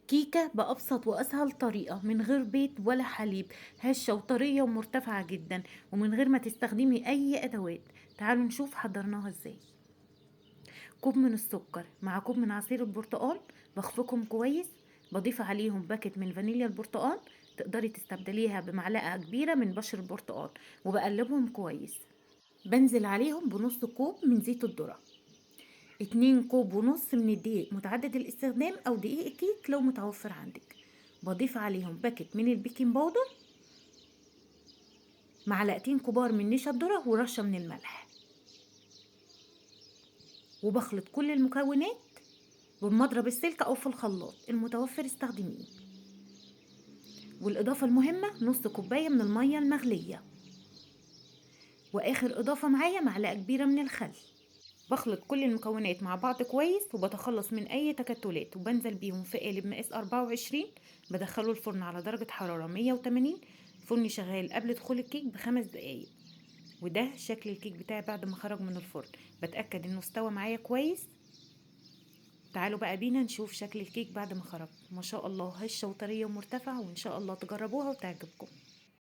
كيكة بأبسط وأسهل طريقة من غير بيض ولا حليب، هشة وطرية ومرتفعة جدا ومن غير ما تستخدمي أي أدوات. تعالوا نشوف حضرناها ازاي. كوب من السكر مع كوب من عصير البرتقال، بخفقهم كويس، بضيف عليهم باكت من فانيليا البرتقال، تقدري تستبدليها بمعلقة كبيرة من بشر البرتقال، وبقلبهم كويس. بنزل عليهم بنص كوب من زيت الذرة، 2 كوب ونص من الدقيق متعدد الاستخدام أو دقيق الكيك لو متوفر عندك. بضيف عليهم باكت من البيكنج باودر، معلقتين كبار من نشا الذرة ورشة من الملح، وبخلط كل المكونات بمضرب السلك أو في الخلاط المتوفر استخدميه. والإضافة المهمة نص كوباية من المية المغلية، وآخر إضافة معايا معلقة كبيرة من الخل. بخلط كل المكونات مع بعض كويس وبتخلص من أي تكتلات، وبنزل بيهم في قالب مقاس 24، بدخله الفرن على درجة حرارة 180، فرن شغال قبل دخول الكيك ب5 دقايق. وده شكل الكيك بتاعي بعد ما خرج من الفرن، بتأكد انه استوى معايا كويس. تعالوا بقى بينا نشوف شكل الكيك بعد ما خرج. ما شاء الله هشة وطرية ومرتفعة، وإن شاء الله تجربوها وتعجبكم.